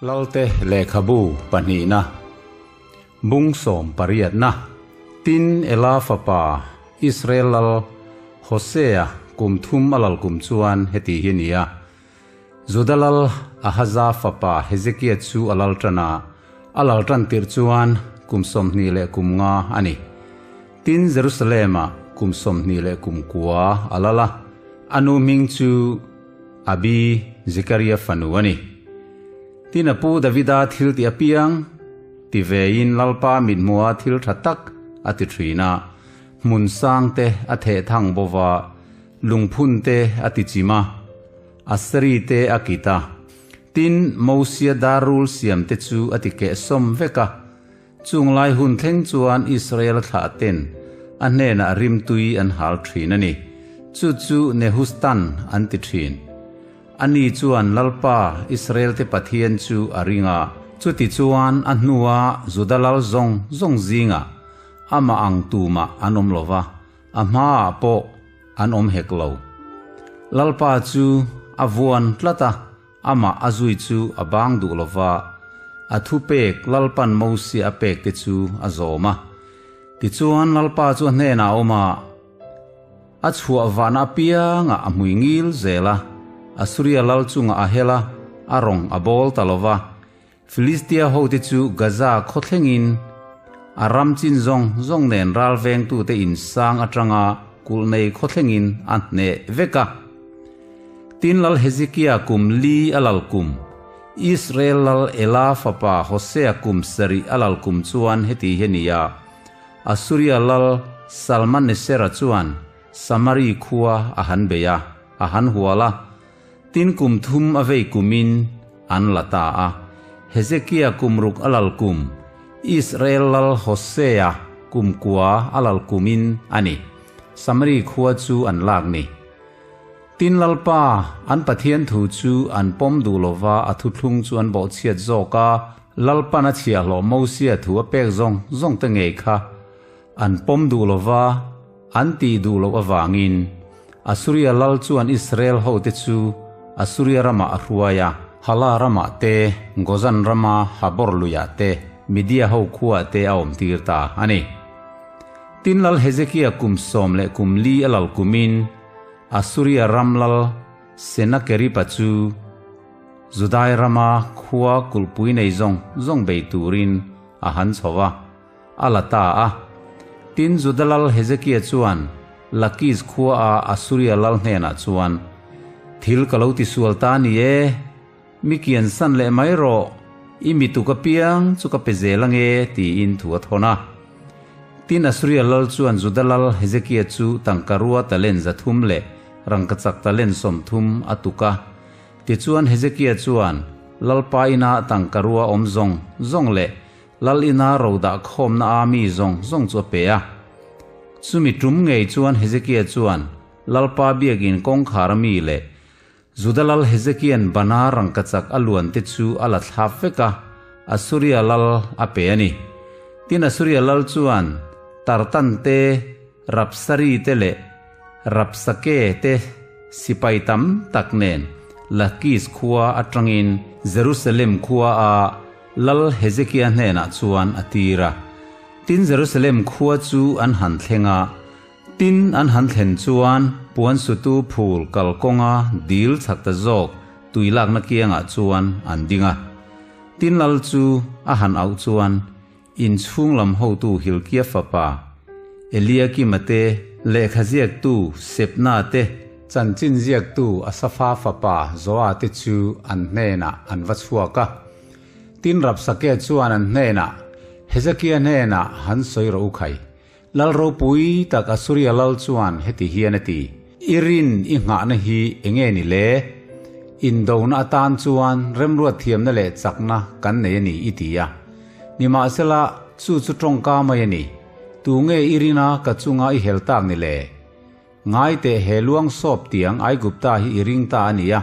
Lalte lehkhabu pahnihna, bung sawm pariatna, Tin Ela fapa Israel lal Hosea kum thum a lal kum chuan heti hi a ni a, Juda lal Ahaza fapa Hezekia chu a lal tan a, a lal tan tirh chuan kum 20 leh kum nga a ni. Tin, Jerusalem-ah kum 20 leh kum kua a lal a, a nu hming chu Abi, Zekaria fanu a ni. Tin, a pu Davida thil tih apiang ti vein Lalpa mithmuha thil tha tak a ti thin a, hmun sang te a theh thang bova, Lungphun te a ti chim a, Aseri te a kit a. Tin, Mosia darul siam te chu a ti kehsawm vek a. Chung lai hun thleng chuan Israel thlah ten a hnenah rimtui an hal thin a ni. Chu chu Nehustan an ti thin. Ani chuan Lalpa, Israel te Pathian chu a ring a. Chutichuan a hnua Juda lal zawng zawng zingah amah ang tumah an awm lo va. A hmaah pawh an awm hek lo. Lalpa chu a vuan tlat a, amah a zui chu a bang duh lo va, a thupek Lalpan Mosia a pek te chu a zawm a. Tichuan Lalpa chu a hnenah a awm a, a chhuah vahna apiangah a hmui ngil zel a, Asuria lal chungah a hel a, a rawng a bawl ta lo va. Filistia hote chu Gaza khaw thlengin a ram chin zawng zawng nen ral vengtute in sang atanga kulh nei khaw thlengin a hneh vek a. Tin Lal Hezekia kum li a lal kum, Israel lal Ela fapa Hosea kum sarih a lal kum chuan heti hi a ni a, Asuria lal Salmanesera chuan Samari khua a han bei a, a han hual a. Tin kum thum a vei kumin an la ta a, Hezekia kum ruk a lal kum, Israel lal Hosea kum kua a lal kumin a ni, Samari khua chu an lak ni. Tin Lalpa, an Pathian thu chu an pawm duh lova a thuthlung chu an bawhchhiat zawk a, Lalpan a chhiahhlawh Mosia thu a pek zawng zawng te ngei kha an pawm duh lova, An tih duh loh avangin Asuria lal chuan Israel hote chu Asuria ramah a hruai a, Hala ramah te, Gozan rama Habor luiah te, Media ho khuaah te a awmtir ta a ni. Tin lal Hezekia kum sawm leh kum li a lal kumin Asuria ram lal Senakeripa chu Judai rama khua kulhpui nei zawng zawng bei turin a han chho a. A la ta a. Tin, Juda lal Hezekia chuan Lakis khua a Asuria lal hnenah chuan, Thil ka lo tisual ta ni e, mi kian san leh mai rawh, i mi tuk apiang chu ka pe zel ange, tiin thu a thawn a. Tin, Asuria lal chuan Juda lal Hezekia chu tangka rua talen 300 leh rangkachak talen 30 a tuk a. Tichuan Hezekia chuan Lalpa inah tangka rua awm zawng zawng leh Lal ina ro dah khawmna a mi zawng zawng chu a pe a. Chumi tum ngei chuan Hezekia chuan Lalpa biakin kawngkhar a mi leh Juda lal Hezekia'n bana rangkachak a luan te chu a la thlap vek a, Asuria lal a pe a ni. Tin Asuria lal chuan Tartan te, Rapsari te leh Rapsake te sipai tam tak nen Lakis khua atangin Jerusalem khua a Lal Hezekia hnenah chuan a tir a. Tin Jerusalem khua chu an han thleng a, tin an han thlen chuan puan sutu phul kalkawnga dil chak ta zawk tui lakna kiangah chuan an ding a. Tin lal chu a han auh chuan inchhung lam hotu Hilkia fapa Eliakima te, lehkha ziaktu Sebna te, chanchin ziaktu Asafa fapa Zoa te chu an hnenah an va chhuak a. Tin Rabsake chuan an hnenah, Hezekia hnenah han sawi rawh u khai. Lal ropui tak Asuria lal chuan heti hian a ti, I rin i nghahna hi enge ni le? Indona atan chuan remruat thiamna leh chakna kan nei a ni i ti a. Nimahsela, chu chu tawngka mai a ni. Tunge i rina ka chunga i hel tak ni le? Ngai teh he luang sawp tiang Aigupta hi i ring ta a ni a.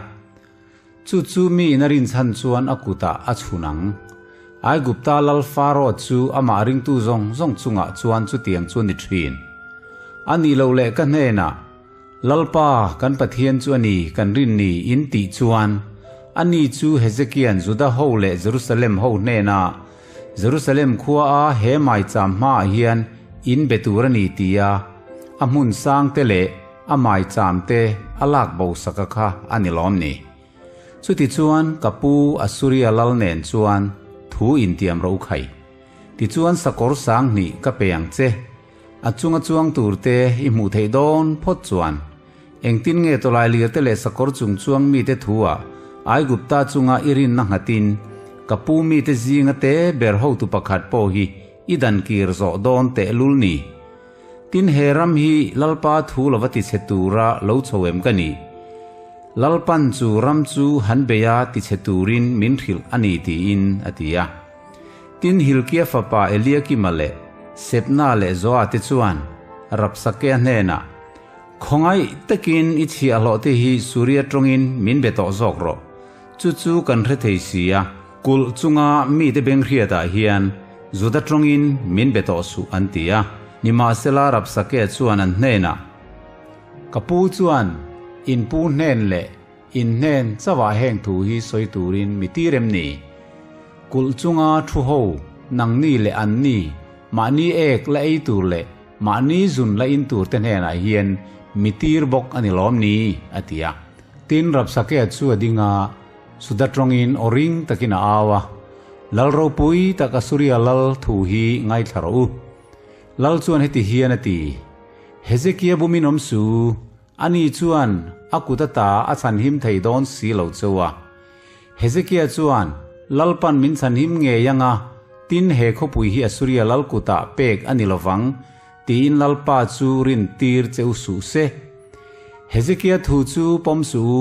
Chu chu mi in a rinchhan chuan a kutah a chhun ang. Aigupta lal Faro chu amah ringtu zawng zawng chungah chuan chutiang chu a ni thin. A nih loh leh ka hnenah, Lalpa, kan Pathian chu a ni, kan rin ni, in tih chuan, Ani chu Hezekia'n Juda ho leh Jerusalem ho hnenah, Jerusalem khua a he maicham hmaah hian in be tur a ni tia a hmun sang te leh a maicham te a lak bo saka kha a ni lawm ni. Chutichuan ka pu Asuria lal nen chuan thu intiam ro khai. Tichuan sakawr sang hnih ka pe ang che. A chunga chuang tur te i hmuh theih dawn phawt chuan engtin nge tawlai lir te leh sakawr chung chuang mite thu-ah Aigupta chunga i rinna nghatin ka pu mite zinga te ber hotu pakhat pawh hi i dan kir zawh dawn tehlul ni. Tin he ram hi Lalpa thu lova tichhe tura lo chho em ka ni? Lalpan chu ram chu han bei a tichhe turin min hrilh a ni tiin a ti a. Tin Hilkia fapa Eliakima leh Sebna leh Joa te chuan Rabsakea hnenah, Khawngaih takin i chhiahhlawh te hi Suria tawngin min be tawh zawk rawh. Chu chu kan hre thei si a, kulh chunga mite benghriatah hian Juda tawngin min be tawh suh an ti a. Nimahsela Rabsakea chuan an hnenah, Ka pu chuan in pu hnen leh In hnen chauhah heng thu hi sawi turin mi tir em ni? Kulh chunga thu ho, nangni leh anni, mahni ek la ei tur leh mahni zun la in tur te hnenah hian mi tir bawk a ni lawm ni? a ti a. Tin, Rabsakea chu a ding a, Juda tawngin aw ring takin a au a, Lal ropui tak Asuria lal thu hi ngaithla rawh u. Lal chuan heti hian a ti, Hezekia bumin awm su, Ani chuan a kut ata a chhanhim thei dawn si lo cheu a. Hezekia chuan, Lalpan min chhanhim ngei ang a, tin he khawpui hi Asuria lal kutah pek a ni lovang, tiin Lalpa chu rintir che u suh se. Hezekia thu chu pawm suh u,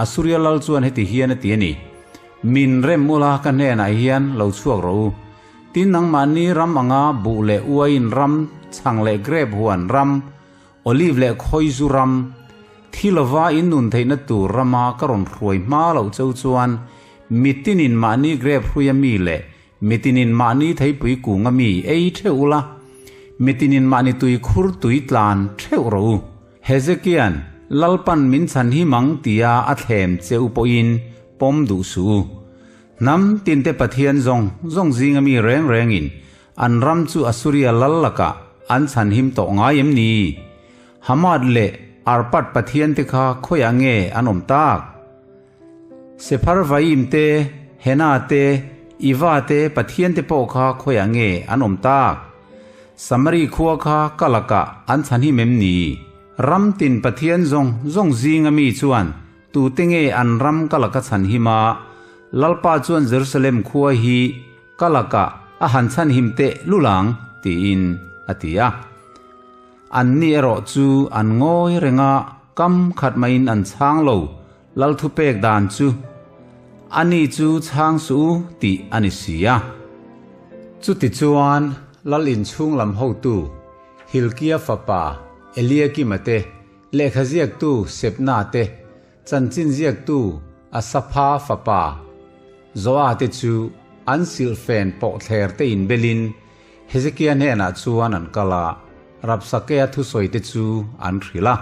Asuria lal chuan heti hian a ti a ni, Min rem ula ka hnenah hian lo chhuak rawh u. Tin nangmahni ram anga buh leh uaiin ram, chhang leh grep huan ram, Olive leh khawizu ram, thi lova in nun theihna tur rama ka rawn hruai hma loh cheu chuan mitinin mahni grep hruia mi leh mitinin mahni theipui kunga mi ei theuh ula, mitinin mahni tui khur tui tlan theuh rawh u. Hezekia'n, Lalpan min chhan hi mang tia a thlem che u pawhin pawm duh suh u. Hnam tinte Pathian zawng zawng zinga mi reng rengin An ram chu Assuria lal lakah an chhanhim tawh ngai em ni? Hamath leh Arpad pathian te kha khawiah nge an awm tak? Sepharvaim te, Hena te, Iva te pathian te pawh kha khawiah nge an awm tak? Samari khua kha ka lakah an chhanhim em ni? Ram tin pathian zawng zawng zinga mi chuan tute nge an ram ka laka chhanhim a? Lalpa chuan Jerusalem khua hi Ka lakah a han chhanhim teh lul ang, tiin a ti a. Anni erawh chu an ngawi reng a, kam khat maiin an chhang lo, Lal thupek dan chu ani chu chhang suh u tih a ni si a. Chutichuan Lal inchhung lam hotu Hilkia fapa Eliakima te, lehkha ziaktu Sebna te, Chanchin ziaktu Asapha fapa Joa te chu an silhfen pawhthler te inbelin Hezekia hnenah chuan an kal a, Rabsakea thusawi te chu an hrilh a.